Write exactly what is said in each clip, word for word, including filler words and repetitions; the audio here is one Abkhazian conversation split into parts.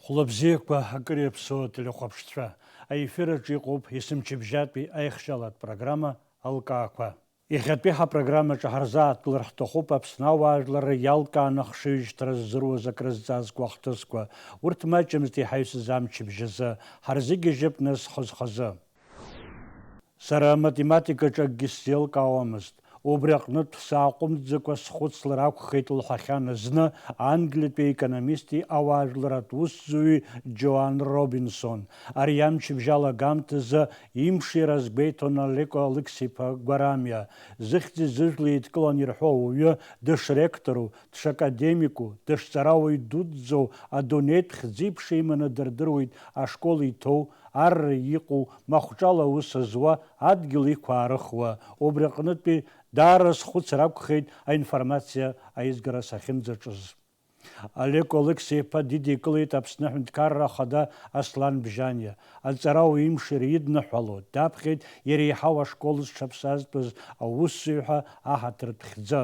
Хәлабзиақәа, акыр иаԥсоу ателехәаԥшцәа, аефир аҿы иҟоуп есымчыбжьатәи аихшьалатә программа Алкаақәа. Иахьатәи ҳапрограммаҿы ҳарзааҭгылар ҳҭахуп Аԥсны ауаажәларра иалкааны ахшыҩзышьҭра ззыруаз акрызҵазкуа ахҭысқәа. Урҭ маҷымзт иҳаҩсыз амчыбжь азы. Ҳарзыгьежьып нас хаз-хазы. Сара аматематикаҿы акгьы сзеилкаауамызт. Убри аҟнытә сааҟәымҵӡакәа схәыцлар акәхеит лҳәахьан зны Англиатәи аекономисти ауаажәларатә усзуҩи Џьоан Робинсон. Ари амчыбжь алагамҭазы имшира азгәеиҭон Алеко Алықьса-иԥа Гәарамиа. Зыхьӡи зыжәлеи еидкыланы ирҳәо ауаҩы дышректору, дшакадемику, дышҵарауаҩ дуӡӡоу, адунеитә хьӡи-ԥшеи иманы дырдыруеит ашкол иҭоу, арра иҟоу, махәҿала аус зуа, адгьыл иқәаарыхуа. Убри аҟнытәи даара схәыцыр акәхеит аинформациа аизгара сахьынӡаҿыз. Алеко Алықьса-иԥа дидикылеит Аԥсны Аҳәынҭқарра Ахада Аслан Бжьаниа. Аҵарауаҩ имшира идныҳәало, даԥхьеит иреиҳау ашкол зҽаԥсазтәыз аусзуҩ ҳәа аҳаҭыртә хьӡы,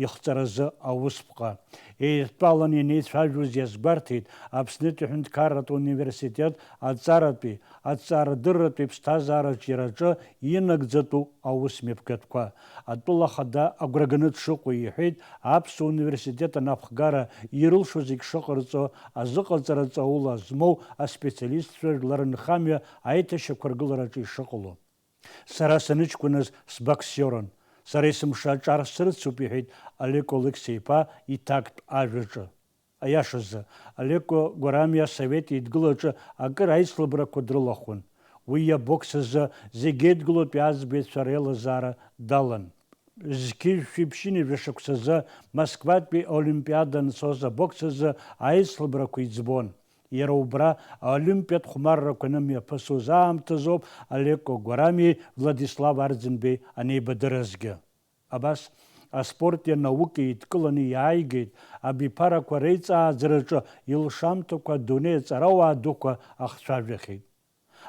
ихҵаразы аусԥҟа. Еидтәаланы ианеицәажәоз иазгәарҭеит Аԥснытәи аҳәынҭқарратә университет аҵаратәи, аҵарадырратәи ԥсҭазаараҿ иара аҿы инагӡатәу аусмҩаԥгатәқәа. Атәыла ахада агәра ганы дшыҟоу иҳәеит аԥсуа университет анапхгара ирылшо зегь шыҟарҵо, азыҟаҵара ҵаула змоу аспециалистцәа жәлар рынхамҩа аиҭашьақәыргылараҿы ишыҟало. Сара саныҷкәыназ сбоксиорын. Сара есымша аҿар срыцуп, иҳәеит Алеко Алықьса-иԥа иҭактә ажәаҿы. Аиашазы, Алеко Гәарамиа Асовет Еидгылаҿы акыр аицлабрақәа дрылахәын. Уи абокс азы зегь Еидгылатәи аӡбаҩцәа реилазаара далан. Зқьи жәшәи ԥшьынҩажәа шықәсазы Москватәи аолимпиада анцоз абокс азы аицлабрақәа иӡбон. Иара убра аолимпиатә хәмаррақәа анымҩаԥысуаз аамҭазоуп Алеко Гәарамиеи Владислав Арӡынбеи анеибадыразгьы. Абас, аспорти анаукеи еидкыланы иааигеит, абиԥарақәа реиҵааӡараҿы илшамҭақәа адунеи аҵарауаа дуқәа ахцәажәахьеит.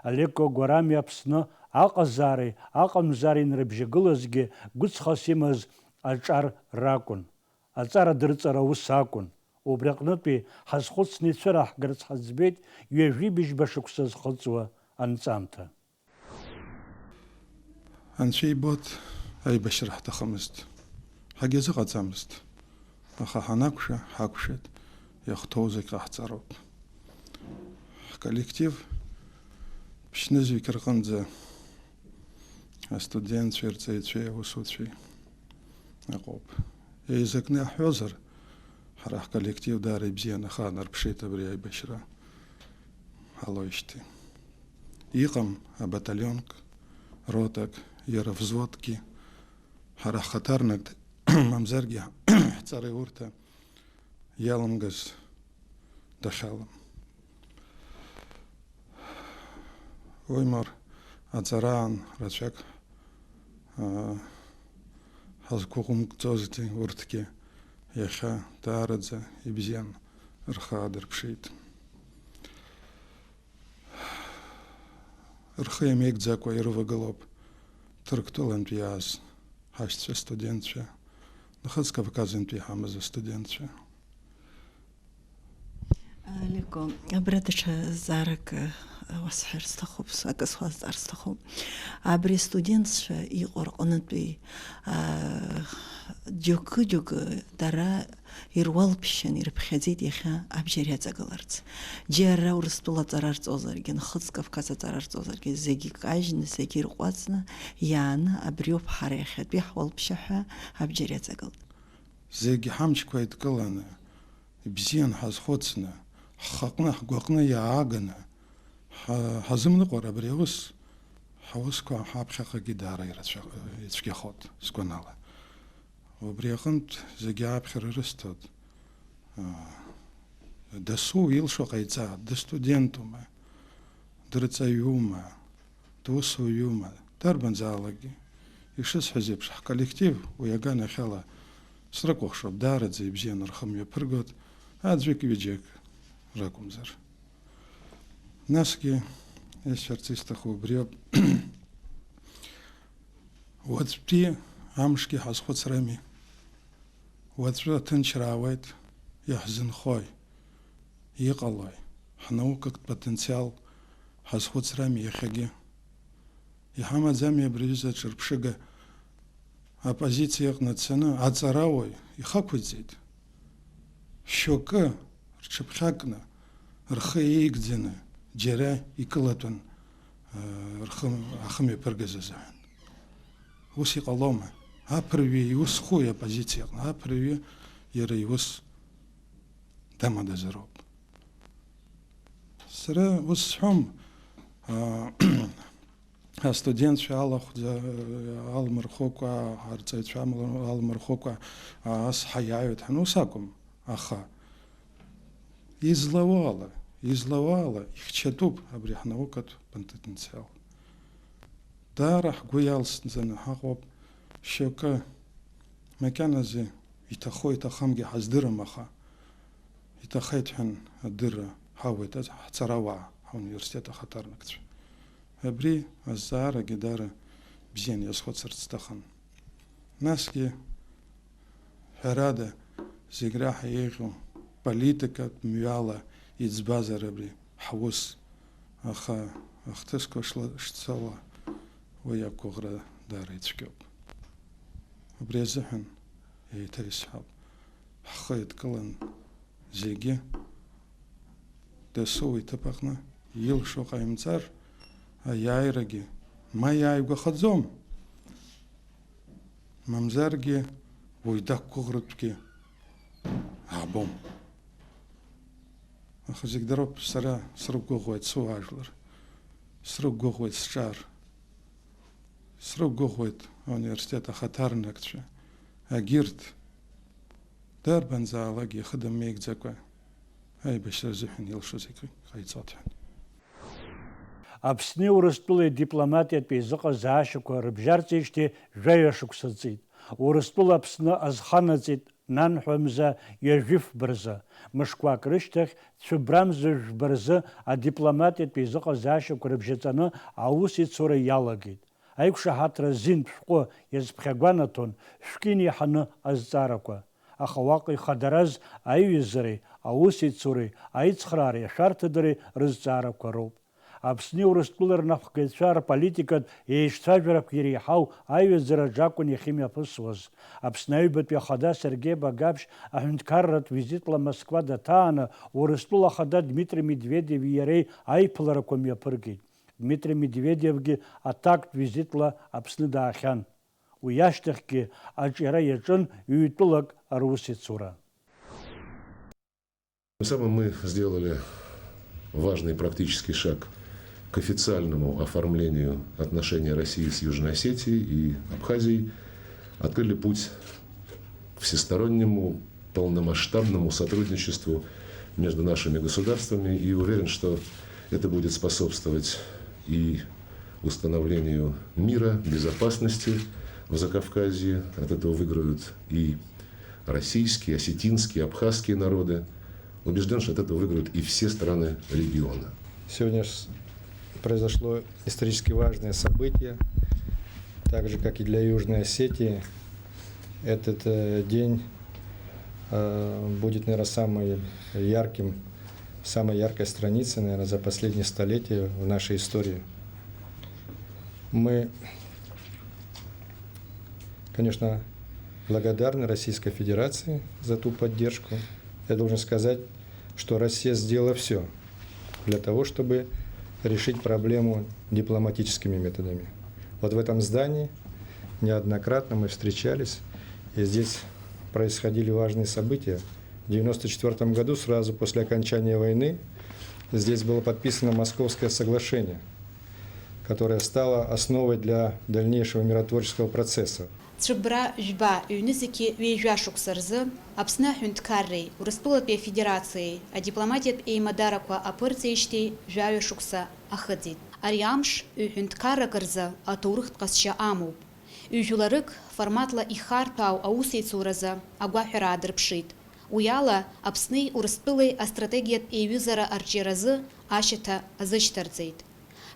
Алеко Гәарамиа Аԥсны аҟазаареи аҟамзаареи инрыбжьагылазгьы гәыҵхас имаз аҿар ракәын. Аҵара дырҵара ус акәын. Убри аҟнытәи ҳазхәыцны ицәыраҳгарц ҳаӡбеит ҩажәи быжьба шықәса зхыҵуа анҵамҭа. Анцәа ибоит, аибашьра ҳҭахымызт. Ҳагьазыҟаҵамызт. Аха ҳанақәшәа, ҳақәшәеит, иахәҭоу зегь ҟаҳҵароуп. Ҳколлектив ԥшьнызқьҩык рҟынӡа астудентцәеи рҵаҩцәеи аусуцәеи ыҟоуп. Еизакны иаҳҳәозар, ҳара ҳколлектив даара ибзианы ахы аанарԥшит абри аибашьра ҳалоижьҭеи. Иҟам абаталионк, ротак, иара взводкгьы, ҳара ҳхаҭарнакт, мамзаргьы ҳҵараиурҭа иалымгаз дахьалам. Уимар, аҵараан рацәак, аа, ҳазқәыҟәымҵӡозҭгьы урҭгьы иахьа даараӡа ибзиан рхы аадырԥшит. Рхы иамеигӡакәа ирывагылоуп Ҭырқәтәылантә иааз ҳашьцәа студентцәа, Нхыҵ-Кавказынтә иҳамаз астудентцәа. Алеко, абра даҽа зҵаарак, э, уасҳәар сҭахуп, с-, акы суазҵаар сҭахуп. Абри астудентцәа иҟоу рҟнытәи, а, џьоукы-џьоукы дара ируалԥшьан, ирыԥхьаӡеит иахьа абџьар иаҵагыларц. Џьара Урыстәыла аҵара рҵозаргьы, Нхыҵ Кавказ аҵара рҵозаргьы, зегьы кажьны, зегьы ирҟәаҵны, иааны, абриоуп ҳара иахьатәи ҳуалԥшьа ҳәа абџьар иаҵагылт. Зегьы ҳамчқәа еидкыланы, ибзиан ҳазхәыцны, ҳхаҟны, ҳгәаҟны иааганы, ҳа-, ҳазымныҟәар абри аус, ҳаусқәа ҳаԥхьаҟагьы даара ирацәа-, ицәгьахоит, сгәанала. Убри аҟынтә зегьы ааԥхьара рысҭоит. Аа, дасу илшо ҟаиҵааит, дыстудентума, дырҵаҩума, дусуҩума, дарбанзаалакгьы. Ишысҳәаз еиԥш, ҳколлектив уи аганахьала срыкәыхшоуп, даараӡа ибзианы рхы мҩаԥыргоит, аӡәык-ҩыџьак ракәымзар. Насгьы исҳәарц исҭаху убриоуп. Уаҵәтәи амшгьы ҳазхәыцрами? Уаҵәы аҭынчра аауеит, иаҳзынхои? Иҟалои? Ҳнаукатә потенциал ҳазхәыцрами иахьагьы? Иҳамаӡами абри аҩыза аҿырԥшыга? Аппозициа аҟны дцаны аҵарауаҩ ихақәиҵеит. Шьоукы рҽыԥхьакны, рхы еигӡаны, џьара икылатәан, э, рхы ахымҩаԥыргаз азыҳәан. Ус иҟалома? Аԥырҩы иус хуи аппозициа аҟны? Аԥырҩы иара иус дамадазароуп. Сара ус сҳәом, аа, астудентцәа алахәӡа, алмырхыкәа, арҵаҩцәа амла-, алмырхыкәа, аас ҳаиааиуеит ҳәа, ус акәым, аха излауала, излауала, ихьчатәуп абри ҳнаукатә потенциал. Даара ҳгәы иалсӡаны ҳаҟоуп, шьоукы макьаназы иҭахо-иҭахамгьы ҳаздырам, аха иҭахеит ҳәан адырра ҳауеит ҳҵарауаа, ҳауниверситет ахаҭарнакцәа. Абри азҵаарагьы даара бзианы иазхәыцырц сҭахын. Насгьы, ҳәарада, зегь раҳа еиӷьу политикатә мҩала иӡбазар абри ҳус, аха ахҭысқәа шла-, шцауа уи ақәыӷра даара ицәгьоуп. Убри азыҳәан еиҭа исҳәап, ҳхы еидкылан зегьы, дасу иҭыԥ аҟны илшо ҟаимҵар, аиааирагьы ма иааигәахаӡом, мамзаргьы уаҩ дақәгәыӷратәгьы аабом. Аха зегь дароуп, сара срықәгәыӷуеит суаажәлар, срықәгәыӷуеит сҿар, срықәгәыӷуеит ауниверситет ахаҭарнакцәа, агьырҭ, дарбанзаалак ихы дыммеигӡакәа аибашьра азыҳәан илшо зегьы ҟаиҵоит ҳәа. Аԥсни Урыстәылеи дипломатиатә еизыҟазаашьақәа рыбжьарҵеижьҭеи жәаҩа шықәса ҵит. Урыстәыла Аԥсны азханаҵеит нанҳәа мза ҩажәифба рзы. Мышқәак рышьҭахь цәыббра мза жәба рзы адипломатиатә еизыҟазаашьақәа рыбжьаҵаны аусеицура иалагеит. Аиқәшаҳаҭра азинтә шәҟәы иазԥхьагәанаҭон шәкы инеиҳаны азҵаарақәа. Аха уаҟа ихадараз аиҩызареи, аусеицуреи, аицхраареи ашәарҭадареи рызҵаарақәа роуп. Аԥсни Урыстәылеи рнапхгаҩцәа рполитикатә еицәажәарақәа иреиҳау аиҩызараҿ акәын иахьымҩаԥысуаз. Аԥсны Аҩбатәи Ахада Сергеи Багаԥшь аҳәынҭқарратә визитла Москва даҭааны, Урыстәыла Ахада Дмитри Медведеви иареи аиԥыларақәа мҩаԥыргеит. Дмитри Медведевгьы аҭактә визитла Аԥсны даахьан. Уи ашьҭахьгьы аҿиара иаҿын ҩтәылак русеицура. Тем самым мы сделали важный практический шаг к официальному оформлению отношений России с Южной Осетией и Абхазией, открыли путь к всестороннему полномасштабному сотрудничеству между нашими государствами, и уверен, что это будет способствовать и установлению мира, безопасности в Закавказье. От этого выиграют и российские, осетинские, абхазские народы. Убежден, что от этого выиграют и все страны региона. Сегодня с-, произошло исторически важное событие, так же, как и для Южной Осетии. Этот, э, день, э, будет, наверное, самым ярким, самой яркой страницей, наверное, за последние столетия в нашей истории. Мы, конечно, благодарны Российской Федерации за ту поддержку. Я должен сказать, что Россия сделала всё для того, чтобы решить проблему дипломатическими методами. Вот в этом здании неоднократно мы встречались, и здесь происходили важные события. В девяносто четвёртом году, сразу после окончания войны, здесь было подписано Московское соглашение, которое стало основой для дальнейшего миротворческого процесса. Цәыббра жәба ҩнызқьи ҩажәа шықәса рзы Аԥсны аҳәынҭқарреи Урыстәылатәи Афедерациеи адипломатиатә еимадарақәа аԥырҵеижьҭеи жәаҩа шықәса ахыҵит. Ари амш ҩ-ҳәынҭқаррак рзы аҭоурыхтә ҟазшьа амоуп. Ҩ-жәларык форматла ихарҭәаау аусеицуразы агәаҳәара аадырԥшит. Уи ала, Аԥсни Урыстәылеи астратегиатә еиҩызара арҿиаразы ашьаҭа азышьҭарҵеит.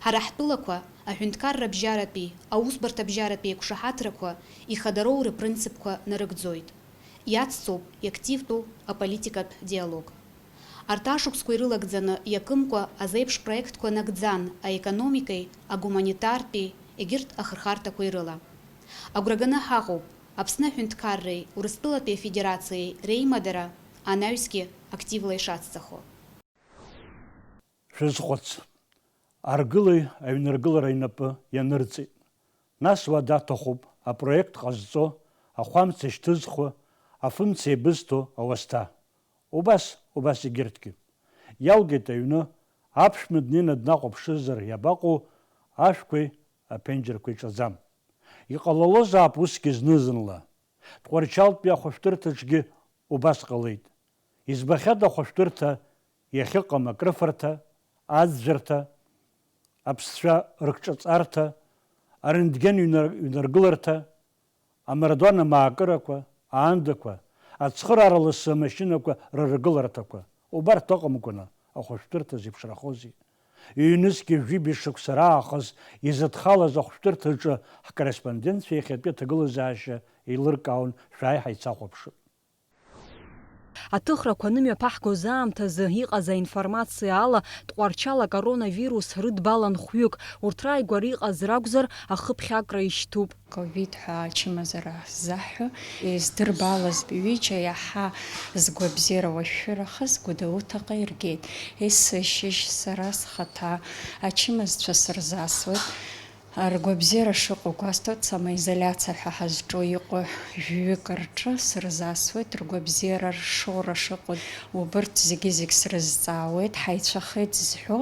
Ҳара ҳтәылақәа аҳәынҭқаррабжьаратәи, аусбарҭабжьаратәи еиқәшаҳаҭрақәа ихадароу рыпринципқәа нарыгӡоит. Иацҵоуп иактивтәу аполитикатә диалог. Арҭ ашықәсқәа ирылагӡаны иакымкәа азеиԥш проектқәа нагӡан аекономикеи, агуманитартәи, егьырҭ ахырхарҭақәеи рыла. Агәра ганы ҳаҟоуп, Аԥсны аҳәынҭқарреи Урыстәылатәи Афедерациеи реимадара анаҩсгьы активла ишацҵахо. Шәазхәыц, аргылаҩ аҩныргылара инапы ианырҵеит. Нас уа даҭахуп апроект ҟазҵо, ахәамц ишьҭызхуа, афымца еибызҭо ауасҭа. Убас, убас егьырҭгьы. Иалгеит аҩны, аԥшәма днеины днахәаԥшызар иабаҟоу, ашәқәеи аԥенџьырқәеи ҿаӡам. Иҟалалозаап усгьы зны-зынла. Тҟәарчалтәи ахәышәтәырҭаҿгьы убас ҟалеит. Избахьада ахәышәтәырҭа иахьыҟам акрыфарҭа, аӡәӡәарҭа, аԥсцәа рыкҿаҵарҭа, арентген ҩнар-, ҩнаргыларҭа, амардуан амаакырақәа, аандақәа, ацхыраара ласы амашьынақәа рыргыларҭақәа, убарҭ ыҟамкәаны ахәышәтәырҭа зеиԥшрахозеи? Ҩнызқьи жәибжь шықәса раахыс изыдхалаз ахәшәтәырҭаҿы ҳкорреспондентцәа иахьатәи аҭагылазаашьа еилыркаауан, шәааи ҳаицахәаԥшып. Аҭыхрақәа анымҩаԥаҳгоз аамҭазы иҟаз аинформациа ала, Тҟәарчал акоронавирус рыдбалан хәҩык, урҭ рааигәара иҟаз ракәзар, ахыԥхьакра ишьҭуп. Ковид ҳәа ачымазара ҳзаҳҳәо, издырбалаз ҩыџьа иаҳа згәабзиара уашәшәырахаз Гәдоуҭаҟа иргеит. Есышьыжь сара схаҭа ачымазцәа сырзасуеит. Ргәабзиара шыҟоу гәасҭоит, самоизоляциа ҳәа ҳазҿу иҟоу жәаҩык рҿы сырзасуеит, ргәабзиара ршоура шыҟоу убырҭ зегьы-зегь срызҵаауеит, ҳаицәахеит зҳәо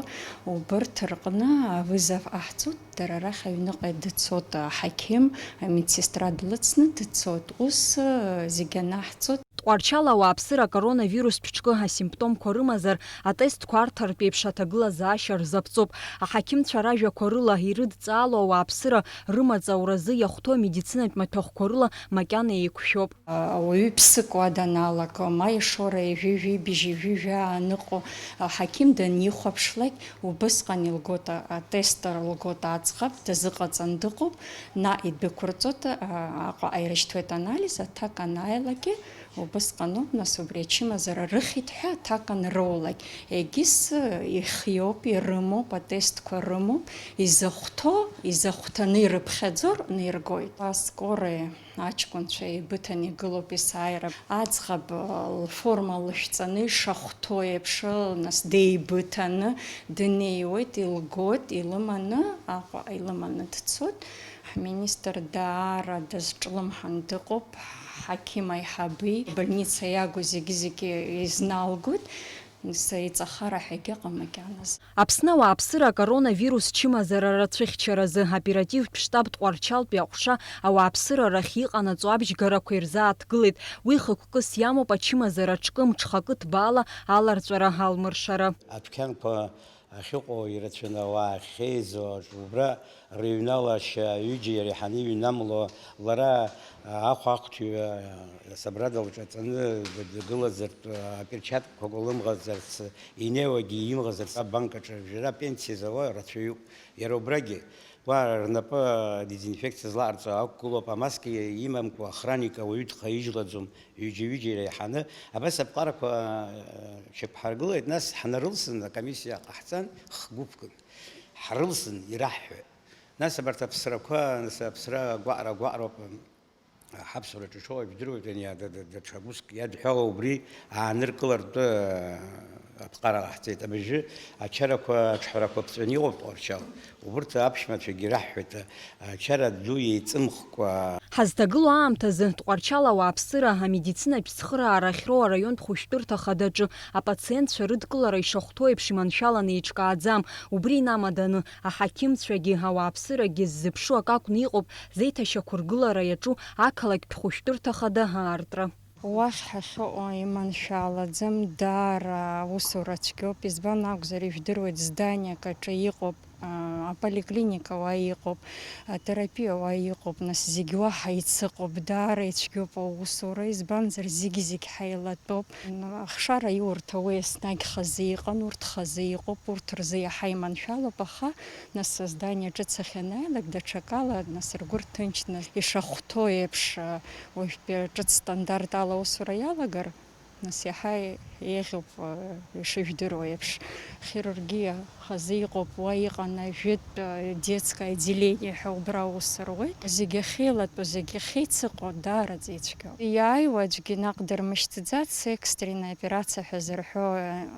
убырҭ рҟны авызов ҟаҳҵоит, дара рахь аҩныҟа дцоит аҳақьым, амедсестра длыцны дцоит, ус, зегь анаҳҵоит. Тҟәарчал ауааԥсыра акоронавирустә ҿкы асимптомқәа рымазар, атестқәа арҭартә еиԥш аҭагылазаашьа рзаԥҵоуп. Аҳақьымцәа ражәақәа рыла, ирыдҵаало ауааԥсыра рымаҵ ауразы иахәҭоу амедицинатә маҭәахәқәа рыла макьана еиқәшәоуп. Ауаҩы ԥсык уа даналага, ма ишоура ҩажәи жәибжь, ҩажәи жәаа аныҟоу, аҳақьым данихәаԥшлак, убысҟан илгоит а-, атест лгоит аӡӷаб, дазыҟаҵан дыҟоуп, наҟ идәықәырҵоит, а, Аҟәаҟа ирышьҭуеит анализ, аҭак анааилакгьы, убысҟаноуп, нас, убри ачымазара рыхьит ҳәа аҭак анроулак. Егьыс ихиоуп, ирымоуп, атестқәа рымоуп, изахәҭоу, изахәҭаны ирыԥхьаӡо рҟны иргоит. Аскорая аҷкәынцәа еибыҭаны игылоуп есааира. Аӡӷаб лформа лышәҵаны ишахәҭоу еиԥш, нас деибыҭаны днеиуеит, илгоит, илыманы, Аҟәа илыманы дцоит. Ҳминистр даара дазҿлымҳан дыҟоуп, ҳақьым аиҳаби, больница иагу зегьы-зегьы изналгоит, нас иҵахара ҳәа егьыҟам макьаназ. Аԥсны ауааԥсыра акоронавирус чымазара рацәыхьчаразы аоперативтә штаб Тҟәарчалтәи аҟәша ауааԥсыра рахь иҟанаҵо абжьгарақәа ирзааҭгылеит. Уи хықәкыс иамоуп ачымазара ҿкы мҽхакы ҭбаала аларҵәара алмыршара. Адәқьанқәа ахьыҟоу ирацәаны ауаа ахьеизо аҿы убра рыҩналашьа ҩыџьа иреиҳаны иҩнамло, лара ахәаахәҭҩы асабрада лҿаҵаны дгылазартә аперчаткақәа лымӷазарц, инеиуагьы имӷазарц абанк аҿы жәра пенсиа зауа рацәаҩуп. Иара убрагьы уа рнапы адезинфекциа злаҟарҵо ақәгылоуп, амаска имамкәа охранник ауаҩы дхаижьлаӡом. Ҩыџьа-ҩыџьа иреиҳаны абас аԥҟарақәа, э, шьақәҳаргылеит, нас ҳнарылсын, акомиссиа ҟаҳҵан, х-гәыԥкын. Ҳрылсын, ираҳҳәеит. Нас абарҭ аԥсрақәа, нас аԥсра гәаҟра-гәаҟроуп, ҳаԥсуара ҿыцәоу ажәдыруеит, ани, да-, да-, даҽа уск иадҳәало убри ааныркылартә, э, аԥҟара ҟаҳҵеит. Абыржәы ачарақәа, аҿҳәарақәа ԥҵәаны иҟоуп Тҟәарчал. Убырҭ аԥшәмацәагьы ираҳҳәеит, ачара ду еиҵымхкәа. Ҳазҭагылоу аамҭазы Тҟәарчал ауааԥсыра амедицинатә цхыраара ахьроу араионтә хәышәтәырҭа хадаҿы апациентцәа рыдкылара ишахәҭоу еиԥш иманшәаланы еиҿкааӡам. Убри инамаданы, аҳақьымцәагьы ауааԥсырагьы ззыԥшу акы акәны иҟоуп зеиҭашьақәыргылара иаҿу ақалақьтә хәышәтәырҭа хада аартра. Уахь ҳахьыҟоу иманшәалаӡам, даара аусура цәгьоуп, избан акәзар, ижәдыруеит, зданиак аҿы иҟоуп, а, аполиклиника уа иҟоуп, атерапиа уа иҟоуп, нас зегь уаҳа ицыҟоуп, даара ицәгьоуп аусура, избанзар, зегь-зегь ҳаилатәоуп. Ахшара иурҭа уи еснагь хазы иҟан, урҭ хазы иҟоуп, урҭ рзы иаҳа иманшәалоуп, аха нас аздание ҿыц ахь анааилак, даҽакала, нас ргәы рҭынчны, ишахәҭоу еиԥш, уажәтәи ҿыц стандарт ала аусура иалагар, Нас иаҳа еиӷьуп, ишыжәдыруа еиԥш, хирургиа хазы иҟоуп, уа иҟан ажәытә детское отделение ҳәа убра аус руеит. Зегьы ахьеилатәо, зегьы ахьеицыҟо даараӡа ицәгьоуп. Иааиуа аӡәгьы наҟ дырмышьҭӡац, экстренная операция ҳәа зырҳәо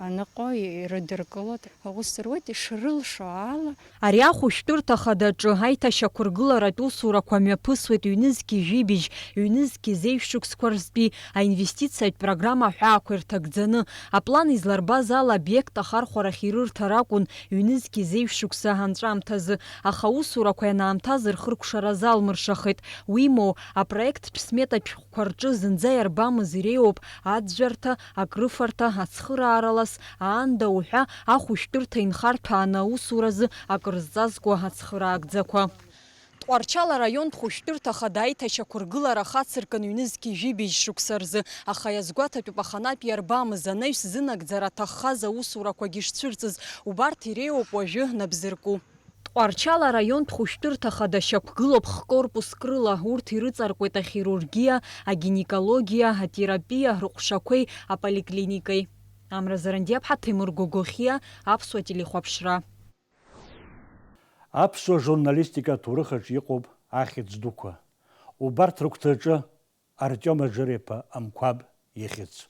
аныҟоу ирыдыркылоит. Аус руеит ишрылшо ала. Ари ахәышәтәырҭа хадаҿы аиҭашьақәыргыларатә усурақәа мҩаԥысуеит ҩнызқьи жәибжь, ҩнызқьи зеижә шықәсқәа рзтәи аинвестициатә программа аҳәаақәа ирҭагӡаны. Аплан изларбаз ала, обиект ахархәарахь ирырҭар акәын ҩнызқьи зеижә шықәса анҵәамҭазы, аха аусурақәа ианаамҭаз рхыркәшара залмыршахеит. Уимоу, апроекттә сметатә шәҟәқәа рҿы зынӡа иарбамыз иреиуоуп аӡәӡәарҭа, акрыфарҭа, ацхырааралас, аанда уҳәа ахәышәтәырҭа инхарҭәааны аусуразы акрызҵазкуа ацхыраагӡақәа. Тҟәарчал араионтә хәышәтәырҭа ахада аиҭашьақәыргылара хацыркын ҩнызқьи жәибжь шықәса рзы, аха иазгәаҭатәуп аханатә иарбамыз анаҩс зынагӡара аҭаххаз аусурақәагьы шцәырҵыз, убарҭ иреиуоуп уажәы нап зырку. Тҟәарчал араионтә хәышәтәырҭа хада шьақәгылоуп хкорпуск рыла, урҭ ирыҵаркуеит ахирургиа, агинекологиа, атерапиа рыҟәшақәеи аполиклиникеи. Амра Зарандиаԥҳа, Ҭемыр Гогохиа, Аԥсуа телехәаԥшра. Аԥсуа журналистика аҭоурых аҿы иҟоуп ахьӡ дуқәа. Убарҭ рыгәҭаҿы Артиом Аџыр-иԥа Амқәаб ихьӡ.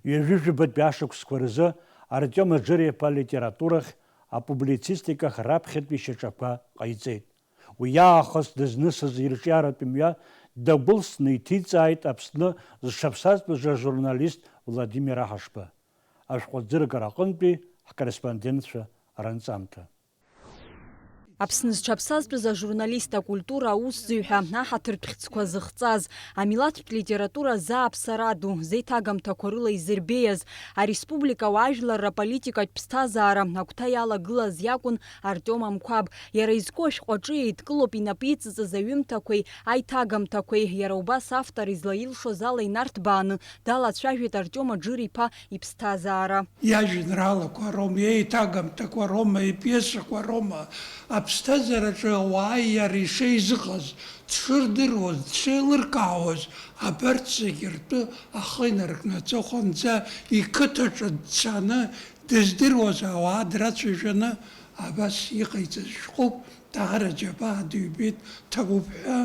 Ҩажәижәабатәи ашықәсқәа рзы Артиом Аџыр-иԥа алитературахь апублицистикахь раԥхьатәи шьаҿақәа ҟаиҵеит. Уи аахыс дызнысыз ирҿиаратә мҩа дагәылсны иҭиҵааит Аԥсны зҽаԥсазтәыз ажурналист Владимир Аҳашба, ашәҟәыӡыргара аҟынтәи ҳкорреспондентцәа ранҵамҭа. Аԥсны зҽаԥсазтәыз ажурналист, акультура аусзуҩ ҳәа аҳаҭыртә хьӡқәа зыхҵаз, амилаҭтә литература зааԥсара ду зеиҭагамҭақәа рыла изырбеиаз, ареспублика ауаажәларра аполитикатә ԥсҭазаара агәҭа иалагылаз иакәын Артиом Амқәаб. Иара изку ашәҟәаҿы еидкылоуп инапы иҵыҵыз аҩымҭақәеи аиҭагамҭақәеи, иара убас автор излаилшоз ала инарҭбааны далацәажәеит Артиом Аџыр-иԥа иԥсҭазаара. Иажәеинраалақәа роума, иеиҭагамҭақәа роума, ипиесақәа роума, аԥсҭазаараҿы ауаа иара ишеизыҟаз, дшырдыруаз, дшеилыркаауаз, абарҭ зегьы ртәы ахы инаркны аҵыхәанӡа иқыҭаҿы дцаны, дыздыруаз ауаа драцәажәаны абас иҟаиҵаз шәҟәуп, даара џьабаа дыҩбеит, ҭабуп ҳәа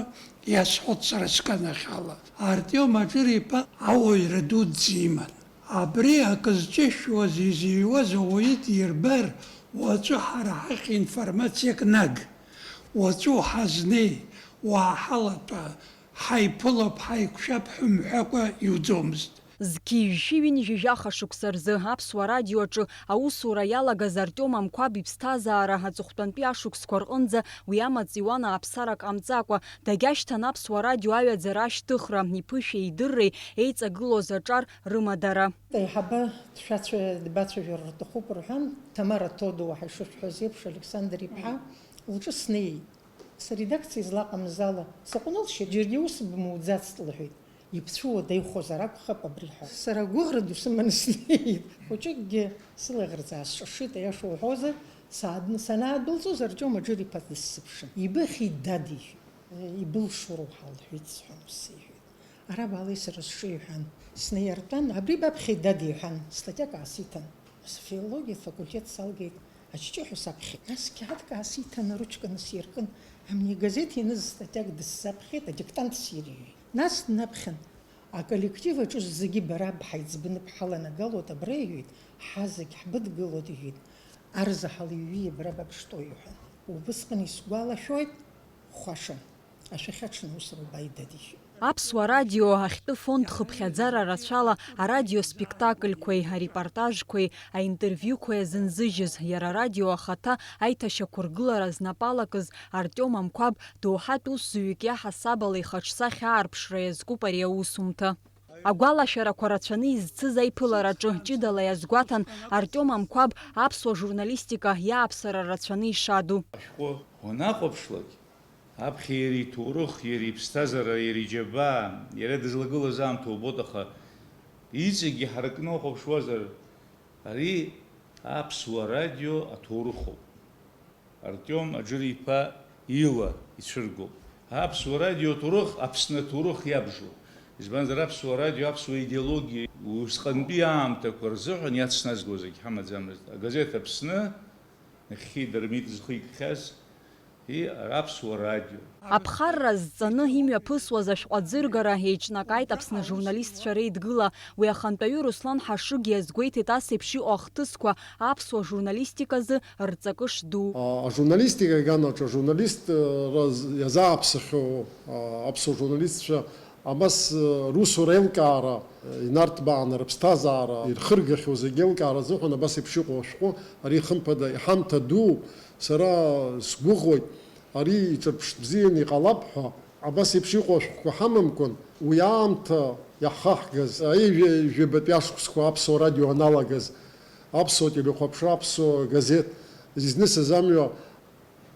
иазхәыцра сганахьала. Артиом Аџыр-иԥа ауаҩра дуӡӡа иман. Абри акы зҿышәуаз, изыҩуаз ауаҩы дирбар, уаҵәы ҳара ҳахь информациак наг. Уаҵәы уҳазнеи, уааҳалатәа, ҳаиԥылап, ҳаиқәшәап ҳәа умҳәакәа иуӡомызт. Зқьи жәшәи ҩынҩажәи жәаха шықәса рзы Аԥсуа радио аҿы аусура иалагаз Артиом Амқәаб иԥсҭазаара аҵыхәтәантәи ашықәсқәа рҟынӡа уи амаҵ иуан ааԥсарак ҟамҵакәа, дагьашьҭан Аԥсуа радио аҩаӡара ашьҭыхра, иԥышәеи идырреи еиҵагылоз аҿар рымадара. Аиҳабы дшәацәа-, дбацәажәар рҭахуп рҳәан, Ҭамара Ҭодо уаҳа ишышәҳәаз еиԥш, Александр иԥҳа лҿы снеит. Средакциа излаҟамыз ала саҟәнылшьит, џьаргьы ус бмуӡацт, лҳәеит. Ибцәуа даҩхозар акәхап абри ҳәа. Сара гәыӷра ду сыманы снеит. Хәыҷыкгьы сылаӷырӡ аасҿашит, аиаша уҳәозар, саадн-, санаадәылҵуаз Артиом Аџыр-иԥа дысзыԥшын. Ибыхьи, дад, иҳәеит. Ибылшоу роуҳа, лҳәеит, сҳәан, ус сеиҳәеит. Ара баалеи сара сҿы, иҳәан. Снеиртәан, абри баԥхьеи, дад, иҳәан, статиак аасиҭан. Сфилологиатә факультет салгеит, аҷҷыҳәа саԥхьеит. Нас қьаадк аасиҭан, ручка насиркын, амни агазеҭ ианыз статиак дысзаԥхьеит, адиктант сирҩит. Нас днаԥхьан, аколлектив аҿы зегьы бара бҳаиҵбны бҳаланагалоит абра, иҳәеит, ҳа зегь ҳбыдгылоит, иҳәеит, арзаҳал иҩи абра баԥштәоу, иҳәан. Убысҟан исгәалашәоит, хәашан. Ашәахьаҽны ус рылбааит, дад, иҳәеит. Аԥсуа радио ахьтәы фонд хыԥхьаӡара рацәала арадиоспектакльқәеи арепортажқәеи аинтервиуқәеи азынзыжьыз, иара арадио ахаҭа аиҭашьақәыргылара знапалакыз Артиом Амқәаб доуҳатә усзуҩык иаҳасабала ихаҿсахьа аарԥшра иазкуп ари аусумҭа. Агәалашәарақәа рацәаны изцыз аиԥылараҿы ҷыдала иазгәаҭан Артиом Амқәаб аԥсуа журналистика иааԥсара рацәаны ишаду. Ашәҟәы уанахәаԥшлак, аԥхьа иара иҭоурых, иара иԥсҭазаара, иара иџьабаа, иара дызлагылаз аамҭа убоит, аха иҵегьгьы ҳаракны уахәаԥшуазар, ари аԥсуа радио аҭоурыхоуп. Артиом Аџыр-иԥа ила ицәыргоуп. Аԥсуа радио аҭоурых Аԥсны аҭоурых иабжоуп. Избанзар, аԥсуа радио аԥсуа идеологиа Усҟантәи аамҭақәа рзыҳәан иацназго зегь ҳамаӡамызт. Агазеҭ Аԥсны, нахьхьи Дырмит зхы икхьаз, и Аԥсуа радио. Аԥхарра зҵаны имҩаԥысуаз ашәҟәы аӡыргара еиҿнакааит Аԥсны ажурналистцәа реидгыла. Уи ахантәаҩы Руслан Ҳашыг иазгәеиҭеит ас еиԥш иҟоу ахҭысқәа аԥсуа журналистиказы рҵакы шду. Ажурналистика аганаҿы ажурналистра иазааԥсахьоу аԥсуа журналистцәа абас русура аилкаара инарҭбааны рыԥсҭазаара ирхыргахьоу зегь аилкаара азыҳәан абас еиԥш иҟоу ашәҟәы ари хымԥада иҳамҭа дууп. Сара сгәыӷуеит, ари иҿырԥштә бзианы иҟалап ҳәа. Абас еиԥш иҟоу ашәҟәқәа ҳамамкәан, уи аамҭа иаҳхаҳгаз, аҩажәа-, ҩажәабатәи ашықәсқәа аԥсуа радио аналагаз, аԥсуа телехәаԥшра, аԥсуа газеҭ, изнысыз амҩа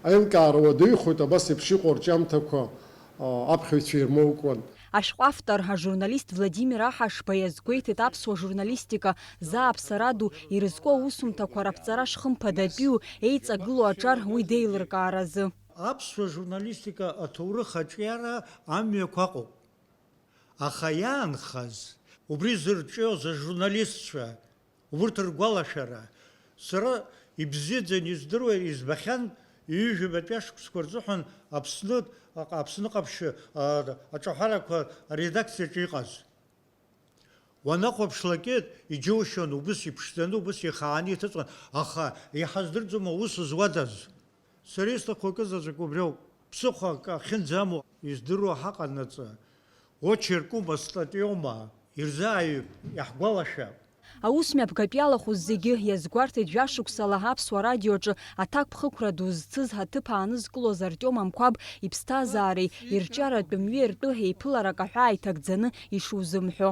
аилкаара уадаҩхоит, абас еиԥш иҟоу арҿиамҭақәа, а, аԥхьаҩцәа ирмоукуан. Ашәҟәы автор, ажурналист Владимир Аҳашба иазгәеиҭеит аԥсуа журналистика зааԥсара ду ирызку аусумҭақәа раԥҵара шхымԥадатәиу еиҵагылоу аҿар уи деилыркааразы. Аԥсуа журналистика аҭоурых аҿиара амҩақәа ыҟоуп. Аха иаанхаз, убри зырҿиоз ажурналистцәа, убырҭ ргәалашәара, сара ибзиаӡаны издыруа избахьан, ҩажәабатәи ашықәсқәа рзыҳәан Аԥсны, Аԥсны ҟаԥшь, а, аҿаҳәарақәа аредакциаҿы иҟаз. Уанахәаԥшлакгьы иџьоушьон, убыс иԥшӡаны, убыс ихааны иҭыҵуан, аха иҳаздырӡом аус зуадаз. Сара исҭаху акы заҵәык убриоуп, ԥсыхәа акы ахьынӡамоу издыруа ҳаҟанаҵы, очеркума, статиоума, ирзааҩып, иаҳгәалашәап. Аус мҩаԥгатә иалахәыз зегьы иазгәарҭеит жәашықәсала аԥсуа радиоаҿы аҭакԥхықәра ду зцыз, аҭыԥ аанызкылоз Артиом Амқәаб иԥсҭазаареи ирҿиаратә мҩеи ртәы еиԥыларак аҳәаа иҭагӡаны ишузымҳәо.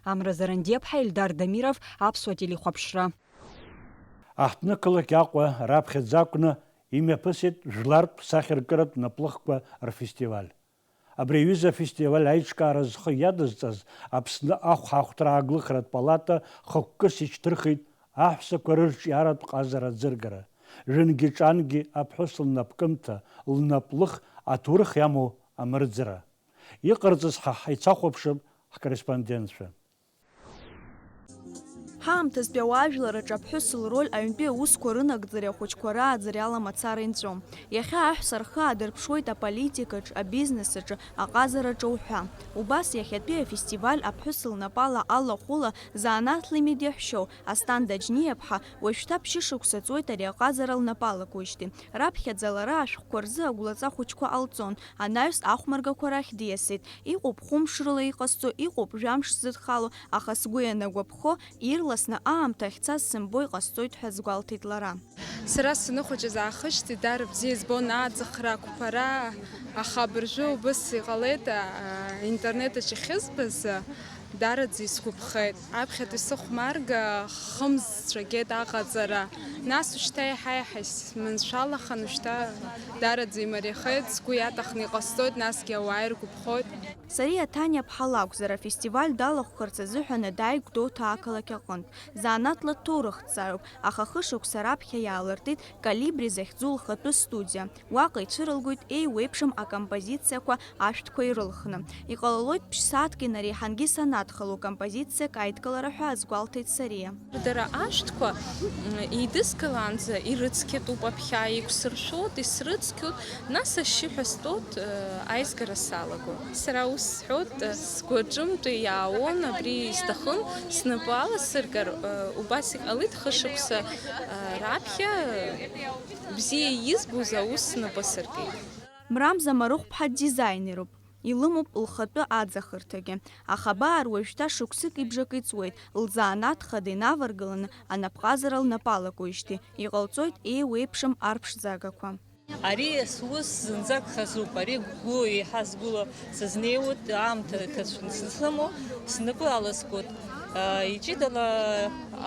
Амра Зарандиаԥҳа, Ельдар Дамиров, Аԥсуа телехәаԥшра. Аҳҭнықалақь Аҟәа раԥхьаӡа акәны имҩаԥысит жәлартә сахьаркыратә наплыхқәа рфестиваль. Абри аҩыза афестиваль аиҿкаара зхы иадызҵаз Аԥсны ахәҳахәҭра ааглыхратә палата хықәкыс ишьҭырхит аҳәсақәа рырҿиаратә ҟазара аӡыргара, жәынгьы-ҿангьы аԥҳәыс лнапкымҭа, лнаплых аҭоурых иамоу амырӡра. Иҟарҵаз ҳа ҳаицахәаԥшып ҳкорреспондентцәа. Ҳаамҭазтәи ауаажәларраҿы аԥҳәыс лроль аҩнтәи аусқәа рынагӡареи ахәыҷқәа рааӡареи ала мацара инҵәом. Иахьа аҳәса рхы аадырԥшуеит аполитикаҿ, абизнес аҿы, аҟазараҿы уҳәа. Убас иахьатәи афестиваль аԥҳәыс лнапала алахәыла занааҭла имедеҳәшьоу Асҭанда Џьниаԥҳа уажәшьҭа ԥшьышықәса ҵуеит ари аҟазара лнапалакуеижьҭеи. Раԥхьаӡа лара ашәҟәқәа рзы агәлаҵа хәыҷқәа ҟалҵон, анаҩс ахәмаргақәа рахь диасит. Иҟоуп хәымш рыла иҟасҵо, иҟоуп жәамш зыдхало, аха сгәы ианагәаԥхо, ирласны аамҭа ахьцаз сымбо иҟасҵоит ҳәа азгәалҭеит лара. Сара саныхәыҷыз аахижьҭеи даара бзиа избон аӡахра, ақәԥара, аха абыржәы убыс иҟалеит, аа, интернет аҿы иахьызбаз, даараӡа исгәаԥхеит. Аԥхьатәи сыхәмарга хымз сцәагеит аҟаҵара. Нас ушьҭа еиҳа-еиҳа исманшәалаханы, ушьҭа даараӡа имариахеит, сгәы иаҭахны иҟасҵоит, насгьы ауаа иргәаԥхоит. Сариа Ҭаниаԥҳа лакәзар, афестиваль далахәхарц азыҳәаны дааит Гәдоуҭа ақалақь аҟынтә. Занааҭла ҭоурыхҭҵааҩуп, аха хышықәса раԥхьа иаалыртит Колибри захьӡу лхатәы студиа. Уаҟа ицәырылгоит еиуеиԥшым акомпозициақәа ашәҭқәа ирылхны. Иҟалалоит ԥшь-сааҭк инареиҳангьы санадхало композициак аидкылара ҳәа азгәалҭеит Сариа. Дара ашәҭқәа, м, еидызкылаанӡа ирыцқьатәуп, аԥхьа еиқәсыршәоит, исрыцқьоит, нас ашьшьыҳәа стәоит, э, аизгара салагон. Сара ус сҳәоит, э, сгәаҿымтәи иаауан, абри исҭахын, снапы аласыргар, э, убас иҟалеит хышықәса, э, раԥхьа, э, бзиа избоз аус снапы асыркит. Мрамза Марыхәԥҳа дизаинеруп. Илымоуп лхатәы аӡахырҭагьы. Аха абар уажәшьҭа шықәсыки бжаки ҵуеит, лзанааҭ хада инаваргыланы анапҟазара лнапы алакуижьҭеи, иҟалҵоит еиуеиԥшым арԥшӡагақәа. Ари сус зынӡак хазуп, ари гәгәы еиҳа сгәыла сызнеиуеит, аамҭа ҭацәны сызхыму, снапы аласкуеит. Иҷыдала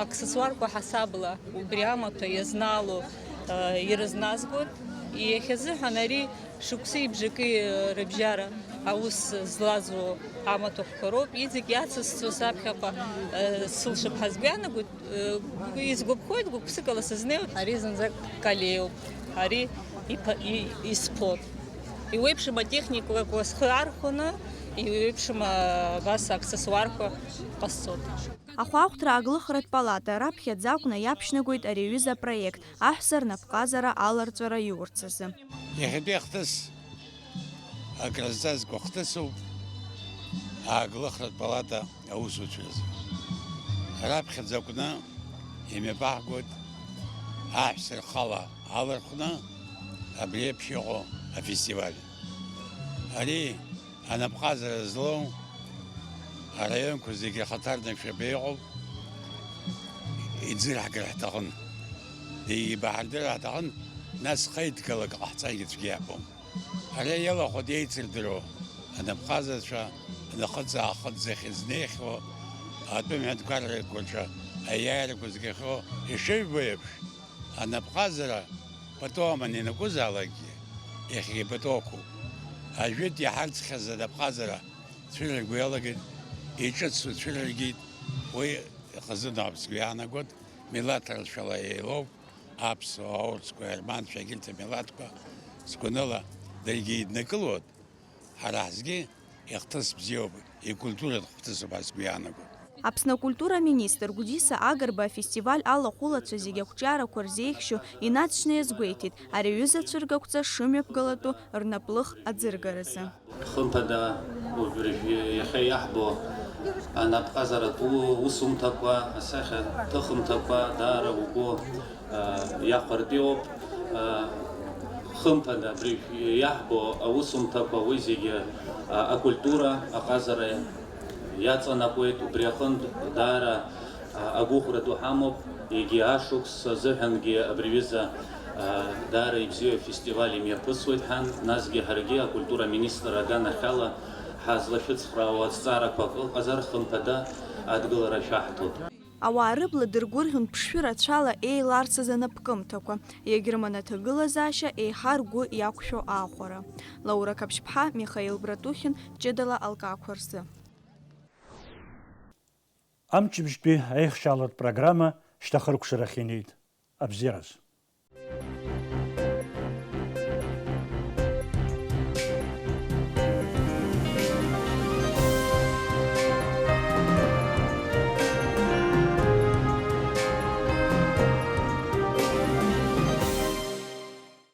аксессуарқәа ҳасабла убри амаҭәа иазнаало ирызназгоит. Иахьазыҳәан ари шықәси бжаки рыбжьара аус злаӡуа амаҭәахәқәа роуп. Иҵегь иацысҵо саԥхьаҟа сылшап ҳәа сгәы иаанагоит, изгәаԥхоит, гәык-ԥсыкала сызнеиуеит. Ари зынӡак калеиуп, ари иԥа-, и-, исԥоит. Иуеиԥшым атехникақәа схы архәаны, Иуеиԥшым, а, абас аксессуарқәа ҟасҵоит. Ахәаахәҭра аглыхратә палата раԥхьаӡа акәны иаԥшьнагоит ари аҩыза апроект, аҳәса рнапҟазара аларҵәара иурц азы. Иахьатәи ахҭыс акрызҵазкуа хҭысуп аглыхратә палата аусуцәа рзы. Раԥхьаӡа акәны имҩаԥаҳгоит аҳәса рхала алархәны абри еиԥш иҟоу афестиваль. Ари анапҟазара злоу араионқәа зегьы рхаҭарнакцәа абра иҟоуп, иӡырҳгар ҳҭахын, ибаҳардыр ҳҭахын, нас хаидгалак ҟаҳҵаргьы цәгьа иаабом. Ари иалахәу деицырдыруа анапҟазацәа нахыҵ-аахыҵ зыхьӡ неихьоу атәым ҳәынҭқаррақәа рҿы аиааирақәа згахьоу ишыжәбо еиԥш, анапҟазара пату аман ианакәызаалакгьы, иахьагьы пату ақәуп. Ажәытә иҳарӡхьаз анапҟазара цәырырго иалагеит, иҿыцу цәырыргеит, уи ихазынаҳәап сгәы иаанагоит, милаҭ рацәала еилоуп, аԥсуаа, аурысқәа, аерманцәа, егьырҭ амилаҭқәа, сгәаныла, даргьы еиднакылоит, ҳара ҳзгьы ихҭыс бзиоуп, икультуратә хҭысуп ҳәа сгәы иаанагоит. Аԥсны акультура аминистр Гәдиса Агрба афестиваль алахәылацәа зегьы ақәҿиарақәа рзеиӷьшьо инаҵшьны иазгәеиҭеит, ари аҩыза цәыргақәҵа шымҩаԥгалатәу рнаплых аӡыргаразы. Хымԥада, убри иахьа иаҳбо анапҟазаратә усумҭақәа, асахьаҭыхымҭақәа даара угәы, а, иахәартәиуп. А, хымԥада, абри иаҳбо аусумҭақәа уи зегьы, а, акультура аҟазара иаҵанакуеит. Убри аҟынтә даара агәыӷра ду ҳамоуп, егьи ашықәс азыҳәангьы абри аҩыза, а, даара ибзиоу афестиваль имҩаԥысуеит ҳәа, насгьы ҳаргьы акультура аминистр аганахьала ҳазлашәыцхраауа азҵаарақәак ыҟазар, хымԥада адгылара шәаҳҭоит. Ауаа рыбла дыргәырӷьон ԥшшәы рацәала еиларсыз анапкымҭақәа, иагьрыман аҭагылазаашьа еиҳа ргәы иақәшәо аахәара. Лаура Қаԥшьԥҳа, Михаил Братухин, ҷыдала алкаақәа рзы. Амчыбжьтәи аихшьаалатә программа шьҭахыркәшарахь инеит. Абзиараз.